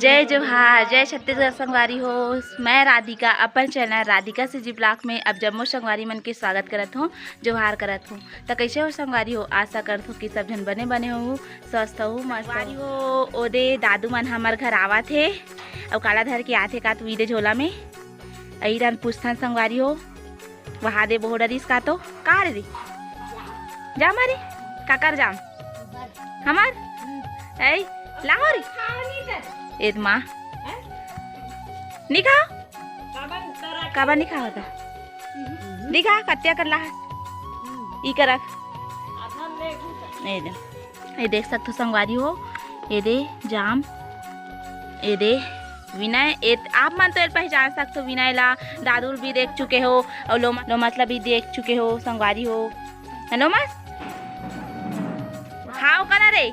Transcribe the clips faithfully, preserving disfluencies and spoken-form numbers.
जय जोहार, जय छत्तीसगढ़ संगवारी हो। मैं राधिका अपन चैनल राधिका सीजी ब्लॉग में अब जम्मो संगवारी मन के स्वागत करत हूँ, जोहार करत हूँ। त कैसे हो संगवारी हो? आशा करत हूँ कि सब झन बने बने हो, स्वस्थ हो, मस्त हो। संगवारी हो, ओदे दादू मन हमर घर आवत हे, अउ काला धर के आथे का तू ईदे झोला में, अइरन पूछथन संगवारी हो। वहा दे बोहड़ा रिस का तो का रे रे? जाम रे, काकर जाम? हमर? ऐ, लाहो रे। एद माँ। निखा? काबर निखा होता? दिखा, कत्या कर लाहा। ई करक। ए दे। ये देख सकथो संगवारी हो, ये दे जाम, ये दे विनय, ये आप मन तो ये पहचान सकथो विनय ला, दादू ल भी देख चुके हो, और लोम-, लोमस ला भी देख चुके हो संगवारी हो, है लोमस? हाव करा रे।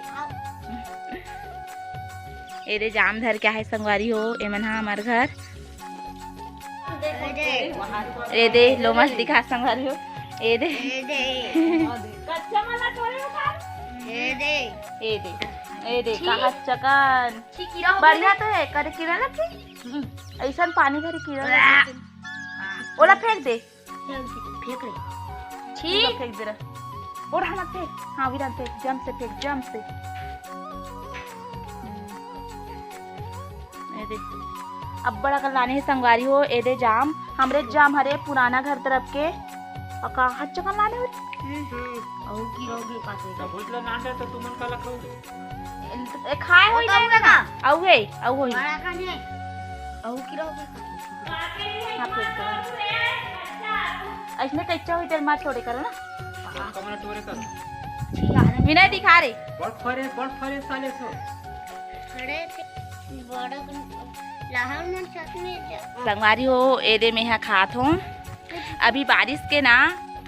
ये दे जाम धर के आहे संगवारी हो, एमन हा हमर घर। ए दे, लोमस दिखा संगवारी हो। ए दे। ए दे। कच्चा वाला तोड़े हो का? ए दे। ए दे। ए दे, ठीक। कहा चकन। ठीक, कीड़ा हो बढ़िया गया। तो है, करे कीड़ा लग गई? हम्म। ऐसन पानी भरे कीड़ा लग गई। ओला फेंक दे। जल्दी फेंक रही। ठीक। फेंक दे रहा। और हम फेंक। हाँ, विरान फेंक, जम से फेंक, जम से। ए दे। अब्बड़ अकन लाने हे संगवारी हो, ए दे जाम, हमरे जाम हरे पुराना घर तरफ के। अका हच्च अकन लाने हो। हम्म, हम्म। अहू की रहोगे पास में। तब उजला नांदे तो तुमन काला खाओगे? ए, खाए होई जाएगा ना। अउ हे, अउ होई। बड़ा का नहीं। अहू की रहोगे। हाँ, फेंक दे। ऐसने कच्चा होई तेल मार छोड़े करो ना। कमरा टोरे करो। विनय दिखा रे। बड़ फरे, बड़ फरे साले सो। खड़े थे, बड़ा कन-, लाहौर में छत में जा। संगवारी हो, ए दे मेहा खात हो। अभी बारिश के ना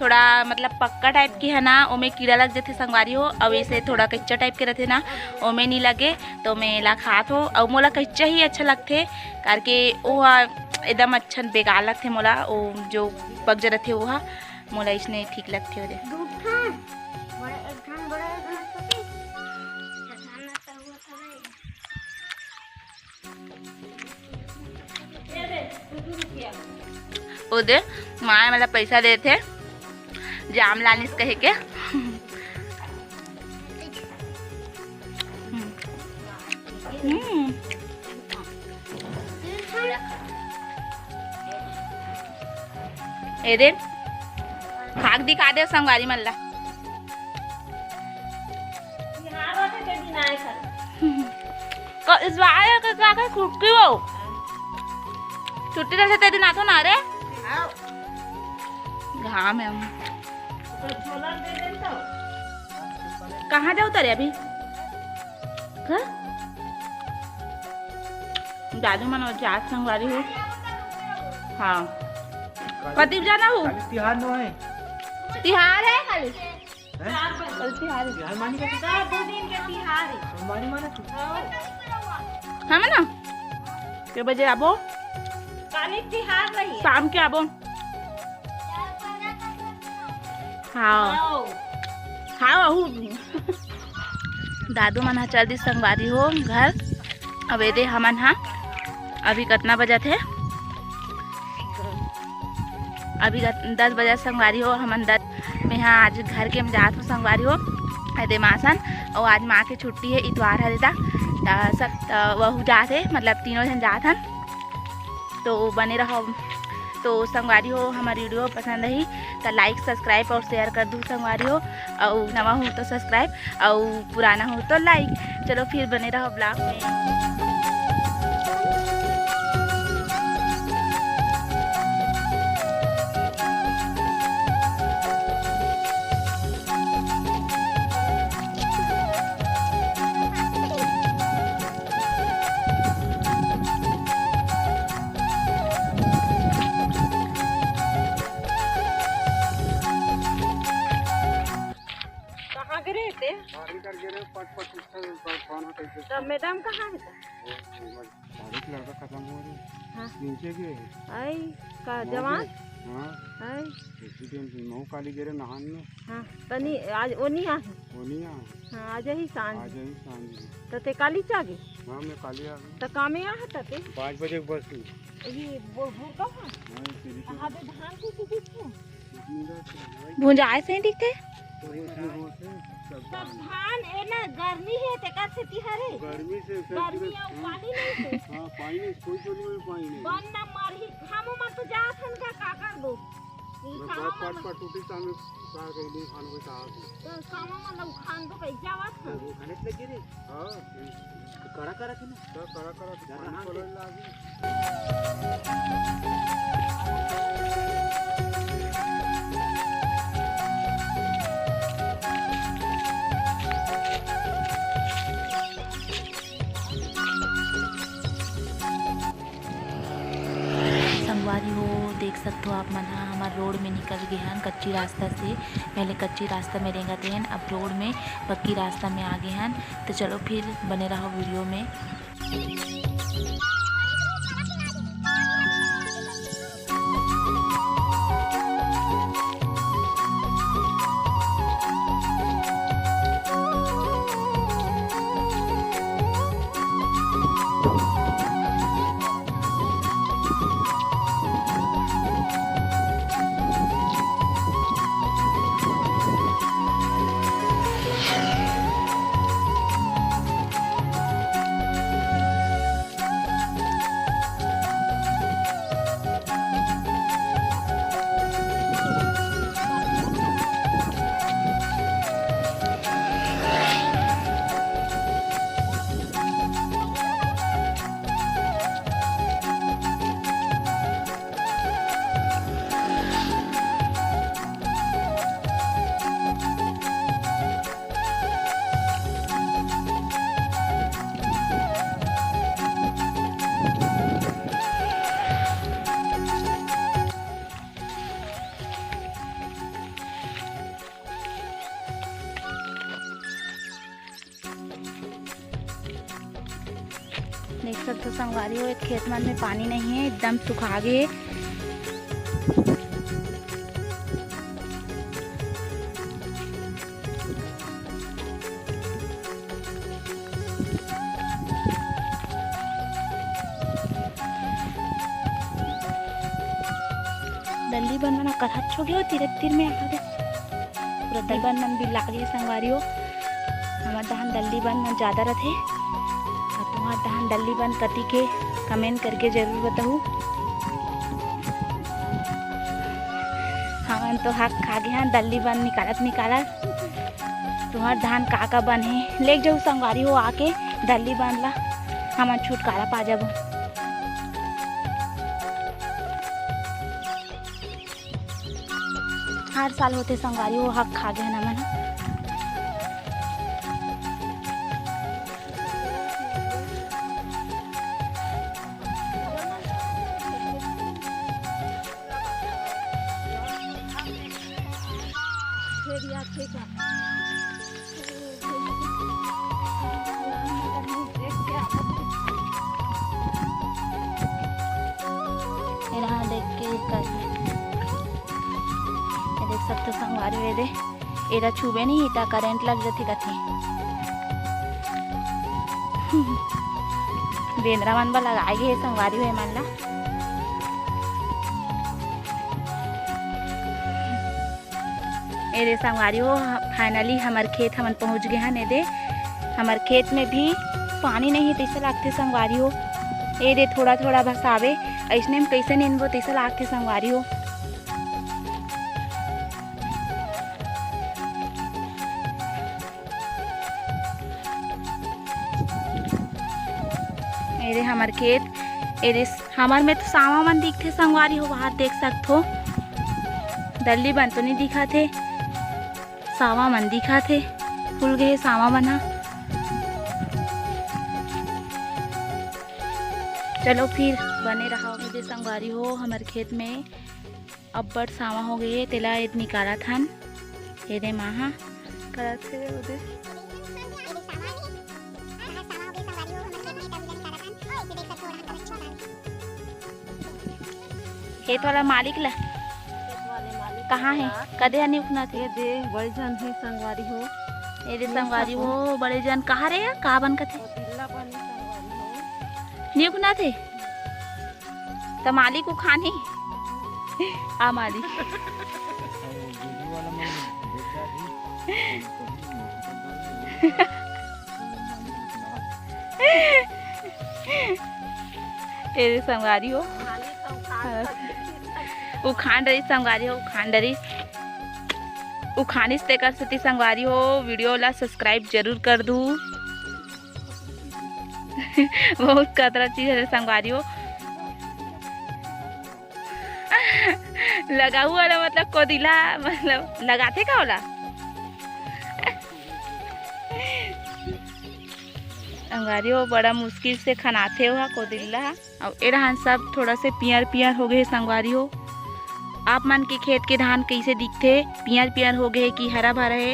थोड़ा मतलब पक्का टाइप के है ना, ओमे कीड़ा लग जथे संगवारी हो, अउ ऐसे थोड़ा कच्चा टाइप के रहथे ना, ओमे नी लगे, तो मैं एला खात हो। अउ मोला कच्चा ही अच्छा लगथे, करके ओ ह एकदम अच्छा बेकार लगथे मोला, ओ जो पक जरथे ओ ह मोला इसने ठीक लगथे ओदे। दू ठन, बड़ा एक ठन बड़ा, एक ठन छोटे। ओ दे, माय मोला पैसा देथे, जाम लानिस कहे के। हम्म। ए दे, खाक दिखा दे संगवारी मन ला। बिहार होथे ते दिन आए खाली। क-, इस बार के का के छुट्टी हो। छुट्टी रहिथे ते दिन आथो ना रे। आओ। घाम है हम। ओकर झोला दे दे तो। कहाँ जाओ तारे अभी? घर? दादू मन और जात संगवारी हो। हाँ। कति जाना हो? काली तिहार नो है। तिहार है काली। हैं? कल तिहार है। तिहार मानी का? दो दिन के तिहार है। मानी माना तू। हम ना? के बजे आबो? काली तिहार रही है। शाम के आबो। हाँ। हाँ। हाँ, अहू। दादू मन ह चल दिस संगवारी हो घर। अब एदे हमन ह अभी कतना बजत हे? अभी दस बजे संगवारी हो, हमन दस में हाँ आज घर के हम जात हो संगवारी हो, एदे मासन। और आज माँ के छुट्टी है, इतवार है दादा, त सब त वहू जात है, मतलब तीनों जन जात हन। तो बने रहो। तो संगवारी हो, हमारी वीडियो पसंद आई तो लाइक, सब्सक्राइब और शेयर कर दू संगवारी हो, और नवा हो तो सब्सक्राइब, अउ पुराना हो तो लाइक। चलो फिर बने रहो ब्लॉग में। कहाँ गिरे थे? बाहर निकल गिरे, पट पट उठा, कौन होता है? तब मैडम कहाँ है? वो, वो, वो, बारिश लड़का खत्म हो रही। हाँ। नीचे गिरे। आई, का हो जवान? गए। हाँ। आई। उसी दिन महू काली गिरे नहान में। हाँ, तनी आज वो नहीं आ। वो नहीं आ। हाँ, आज ही सांझ। आज ही सांझ। तो ते काली चागे? हाँ, मैं काली आ गया। त कामे आ हता ते? पाँच बजे के बस में। ये बो-, भूर का हा? हाँ, ये तेरी को। हाँ, बे धान के सीधी छू। भुंजाए से ही दिखथे। तो इसमें वो से सब सब धान ए ना गर्मी हे, तेकर सेती हरे। गर्मी से सब गर्मी अउ हाँ। पानी नहीं हे। हाँ, पानी नहीं, कोई तो नहीं, पानी नहीं। बन ना मरही, घामो मन तो जात हन का, का कर दो? ये मैं कामा बात पाट मन पाट टूटी तामे का कहीं नहीं खान कोई कहा थी। तो कामा मन ला उखान दो, कहीं जावत हन। वो खाने लग गई रे। हाँ, कड़ा कड़ा थी ना। तो कड़ा कड़ा थी, डर पानी रहा पड़े थी। लागी। संगवारी हो, देख सकथो आप मन ह, हमर रोड में निकल गे हन कच्ची रास्ता से। पहले कच्ची रास्ता में रेंगत रहेन, अब रोड में पक्की रास्ता में आ गे हन। तो चलो फिर बने रहो वीडियो में। देख सकथो संगवारी हो, ए खेत मन में पानी नहीं हे, एकदम सुखा गे हे। दल्ली बन मन करहच हो गे हो, तीरे तीर में आ गे। पूरा दल्ली बन मन भी लागे हे संगवारी हो। हमर डहान दल्ली बन मन ज्यादा रथे। अउ तुम्हार डहान दल्ली बन कति के comment करके जरूर बताहू। हमन तो हक खा गे हन दल्ली बन निकालत निकालत। तुम्हार डहान का का बन हे, लेग जाहू संगवारी हो आके दल्ली बन ला, हमन छुटकारा पा जाबो। हर साल होथे संगवारी हो, हक खा गे हन हमन ह। एला देख के कर, ये देख सकथो संगवारी हो, ये दे, एला छूबे नहीं, एता करंट लग जथे कथे। बेंदरा मन बर लगाए गे हे संगवारी हो, एमन ला। ए दे संगवारी हो, finally हमर खेत हमन पहुंच गे हन। ए दे हमर खेत में भी पानी नहीं हे, तइसे लागथे संगवारी हो। ए दे थोड़ा थोड़ा बस आवे, अइसने में कइसे नींदबो तइसे लागथे संगवारी हो। ए दे हमर खेत, ए दे हमर में तो सावा मन दिखथे संगवारी हो, बाहर देख सकथो। दल्ली बन तो नहीं दिखत हे, सावा मन दिखत हे, फूल गे हे सावा मन ह। चलो फिर बने रहो। ए दे संगवारी हो, हमर खेत में अब्बड़ सावा हो गे हे, तेला ए दे निकालत हन। ए दे माँ ह करत हे ओ दे। खेत वाला मालिक ला। खेत वाले मालिक कहाँ हे? ला। कदे आनी उखना थे? ए दे, बड़े जन हे संगवारी हो। ए दे ये संगवारी सब हो, बड़े जन कहाँ रे या? का बन कथे? वो दिल्ला बने संगवारी। नहीं उखना थे। त मालिक उखानी। आ मालिक। तेरे संगवारी हो। उखान रही संगवारी हो, उखान रही। उखानिस तेकर सेती संगवारी हो, वीडियो ला subscribe जरूर कर दू। बहुत खतरा चीज है संगवारी हो। लगाऊ वाला मतलब कोदिला, मतलब लगाथे का ओला? संगवारी हो, बड़ा मुश्किल से खनाथे ओहा कोदिला। अउ ए डहान सब थोड़ा से पियर पियर हो गए हे संगवारी हो। आप मन के खेत के धान कइसे दिखथे, पियर पियर हो गए हे कि हरा भरा हे,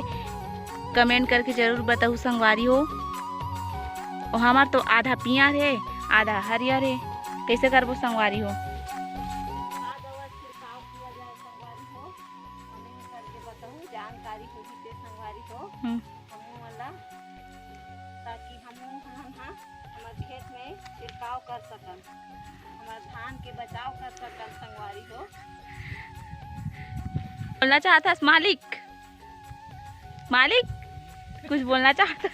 comment करके जरूर बताहू संगवारी हो। अउ हमर तो आधा पियर हे, आधा हरियर हे, कइसे करबो संगवारी हो? का दवा छिड़काव किया जाए संगवारी हो, comment करके बताहू, जानकारी होही ते संगवारी हो। हम्म। हमू मन ला, ताकि हमू हमन हा हमर खेत में छिड़काव कर सकन, हमर धान के बचाव कर सकन संगवारी हो। बोलना चाहत हस मालिक? मालिक, कुछ बोलना चाहत हस?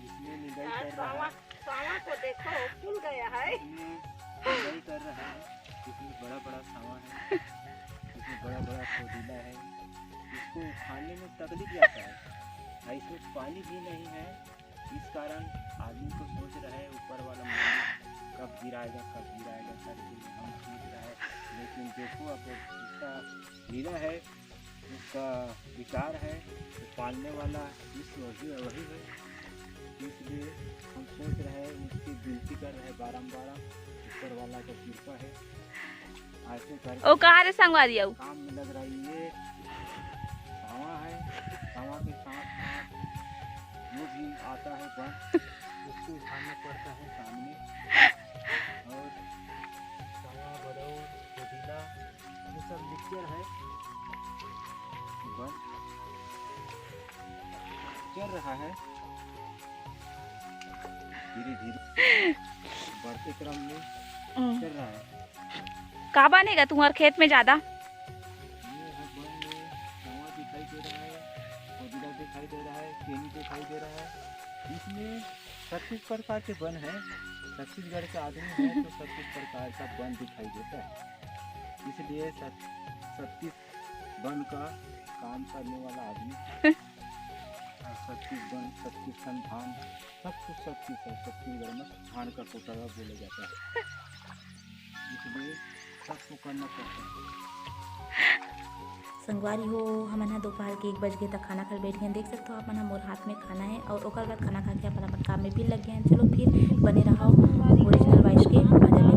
इसमें निंदाई कर रहा है। सांवा को देखो, फूल गया है। इसमें निंदाई कर रहा है। इसमें बड़ा बड़ा सांवा है, इसमें बड़ा बड़ा कोदिला है। इसको उखाड़ने में तकलीफ जाता है और इसमें पानी भी नहीं है। इस कारण आदमी को सोच रहा है ऊपर वाला मालिक कब गिराएगा, कब गिराएगा करके हम सोच रहा है। लेकिन देखो, अब उसका लीला है, उसका विचार है, तो पालने वाला ईश्वर ही वही है। इसलिए हम सोच रहे हैं, उसकी विनती कर रहे हैं बारंबार, ऊपर वाला का कृपा है। ऐसे करके ओ कहाँ रे संगवारी आऊ? काम में लग रही है। सांवा है, सांवा के साथ साथ जो भी आता है बन, उसको उठाना पड़ता है सामने। और सांवा, बरौर, कोदिला, ये सब mixture है। बन चल रहा है धीरे धीरे, बढ़ते क्रम में हम्म। चल रहा है। का बनेगा तुम्हार खेत में ज्यादा? ये है बन में सांवा दिखाई दे रहा है, कोदिला दिखाई दे रहा है, केनी दिखाई दे रहा है। इसमें छत्तीस प्रकार के बन है। छत्तीसगढ़ के आदमी है तो छत्तीस प्रकार का बन दिखाई देता है, इसलिए छत्तीस बन का काम करने वाला आदमी। और छत्तीस बन, छत्तीस संधान, सब कुछ छत्तीस है। छत्तीसगढ़ में धान का कोटरा बोला जाता है, इसलिए सबको करना पड़ता है। संगवारी हो, हमन ह दोपहर के एक बज गे त खाना खाए ल बैठ गेन। देख सकथो आप मन ह मोर हाथ में खाना है और ओकर बाद खाना खा के अपन अपन काम में फिर लग गए हैं। चलो फिर बने रहो Original Voice के मजा ले।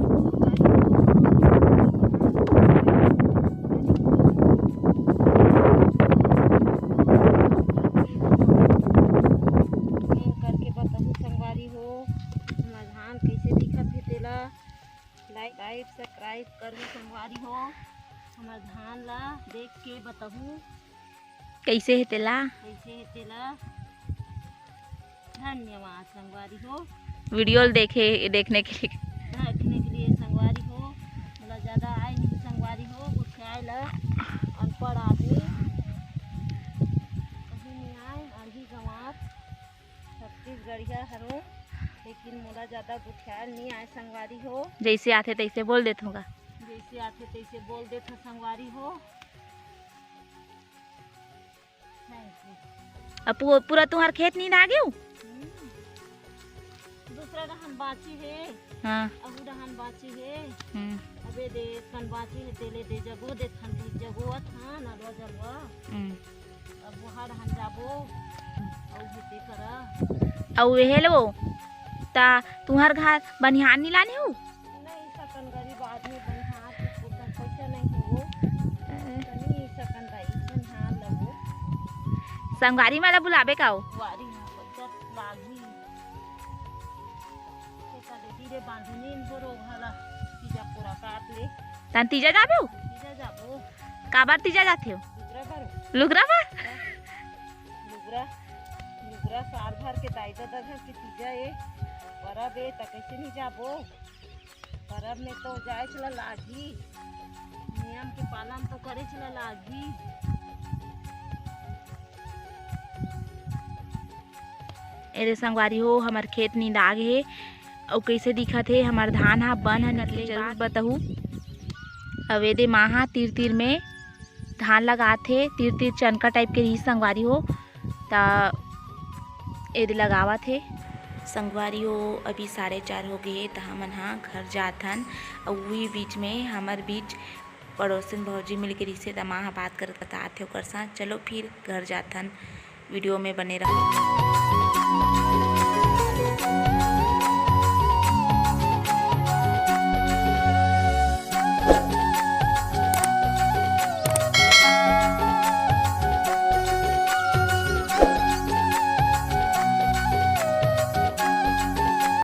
करके बताहू संगवारी हो, हमर धान कैसे दिखत हे तेला। Like, like, subscribe करू संगवारी हो, हमर धान ला देख के बताहू। कैसे हे तेला? कैसे हे तेला? धन्यवाद संगवारी हो। वीडियो ल देखे, देखने के लिए। देखने के लिए संगवारी हो। मोला ज्यादा आए नहीं संगवारी हो, गोठियाए ला अनपढ़ आदमी। कहीं नहीं आए, अड़ही गंवार छत्तीसगढ़िया हरो, लेकिन मोला ज्यादा गोठियाए नहीं आए संगवारी हो। जैसे आथे तैसे बोल देत होगा। जैसे आथे तैसे बोल देत हो संगवारी हो। अब पू-, पूरा तुहार खेत नींदा गेव? हम्म। दूसरा डहन बाँची हे। हाँ। अहू डहन बाँची हे। हम्म। अबे दे, कन बाँची हे, तेले दे जबो, दे थन दे जबो, अथन, अलवा जलवा। हम्म। अब वहाँ डहन जाबो, अउ हेते करा। अउ एहे लो, ता तुहार घर बनिहार नी लाने हो? नहीं, सकन गरीब आदमी बनिहार के पुरतन पइसा नहीं हो। अ। तो नहीं सकन दाई, बनिहार लगो। संगवारी वाला बुलाबे का हो? वारी में पइसा लागही। पइसा दे धीरे बांधू नींद बोरो घला, तीजा पूरा काट ले। तन तीजा जाबे हो? तीजा जाबो। काबर तीजा जाथे हो? लुगरा बारो। लुगरा बार? हाँ। लुगरा, लुगरा। पूरा साल भर के दाई ददा घर के तीजा ए, परब ए, त कइसे नहीं जाबो? परब में तो जाए चला लागी, नियम के पालन तो करे चला लागी। ए दे संगवारी हो, हमर खेत निंदा गे हे। अउ कइसे दिखत हे हमर धान ह, बन ह निकले, जरूर बताहू। अउ ए दे माँ ह तीर तीर में धान लगात हे, तीर तीर चनका टाइप के रही संगवारी हो, त ए दे लगावत हे। संगवारी हो, अभी साढ़े चार हो गे हे, त हमन ह घर जात हन। अउ उही बीच में हमर बीच पड़ोसिन भौजी मिल के रहिसे, त माँ ह बात करत करत आत हे ओकर साथ। चलो फिर घर जात हन, वीडियो में बने रहो।